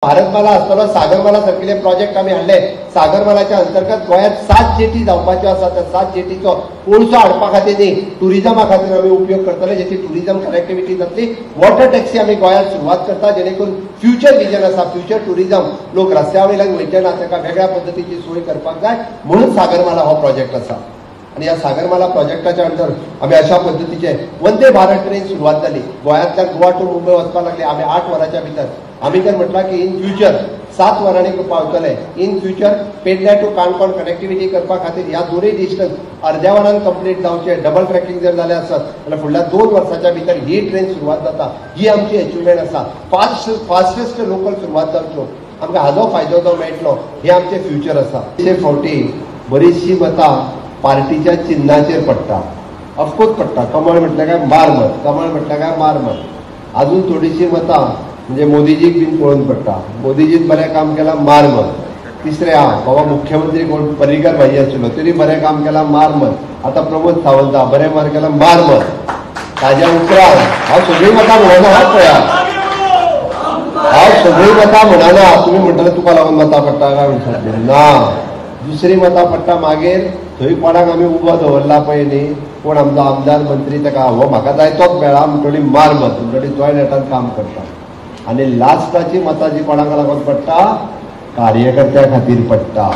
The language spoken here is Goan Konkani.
भारतमाला आसतलो, सागरमाला सारकिले प्रोजेक्ट आमी हाडले. सागरमालाच्या अंतर्गत गोंयांत 7 जेटी जावपाच्यो आसा. त्या 7 जेटीचो कोळसो हाडपा खातीर न्ही, टुरिजमा खातीर आमी उपयोग करतले, जेची टुरिजम कनेक्टिविटी जातली. वॉटर टॅक्सी आमी गोंयांत सुरवात करता, जेणे करून फ्युचर विजन आसा, फ्युचर टुरिजम, लोक रस्त्या वयल्यान वयचे ना, ताका वेगळ्या पद्दतीची सोय करपाक जाय म्हणून सागरमाला हो प्रोजेक्ट आसा. आनी ह्या सागरमाला प्रोजेक्टाच्या अंडर आमी अशा पद्दतीचे वंदे भारत ट्रेन सुरवात जाली. गोंयांतल्यान गोवा टू मुंबय वचपाक लागले आमी 8 वरांच्या भितर. आमी तर म्हटलां की इन फ्युचर 7 वरांनी पावतले. In future Pedne to Canacona connectivity करपा खातीर ह्या दोनूय डिस्टन्स अर्द्या वरान कंप्लीट जावचे. डबल ट्रॅकिंग जर जालें आसत जाल्यार फुडल्या 2 वर्साच्या भितर ही ट्रेन सुरवात जाता. ही आमची अचिवमेंट आसा. फास्टेस्ट लोकल सुरवात जावच्यो, आमकां हाजो फायदो जो मेळटलो, हे आमचें फ्युचर आसा. ते फावटी बरीचशी मतां पार्टीच्या चिन्हाचेर पडटा, ऑफकोर्स पडटा. कमळ म्हटल्यार काय मार मत, कमळ म्हटल्यार काय मार मत. अजून थोडीशी मतां म्हणजे मोदीजीक बीन पळोवन पडटा, मोदीजीन बरें काम केलां मार मत. तिसरें हा बाबा मुख्यमंत्री कोण पर्रीकर भाई आशिल्लो तरी बरें काम केलां मार मत. आतां प्रमोद सावंत बरें मार केलां मार मत. ताज्या उपरांत हांव सगळीं मतां म्हणना, हांव पळया हांव सगळीं मतां म्हणना. तुमी म्हणटले तुका लागून मतां पडटा काय म्हणटा, ना. दुसरी मतां पडटा मागीर थंय कोणाक आमी उबो दवरला पळय न्ही, कोण आमचो आमदार मंत्री ताका हो म्हाका जाय तोच मेळा म्हणटली मार मत, म्हणटली तोय नेटान काम करता. आनी लास्टाची मतां जी कोणाक लागून पडटा, कार्यकर्त्या खातीर पडटा.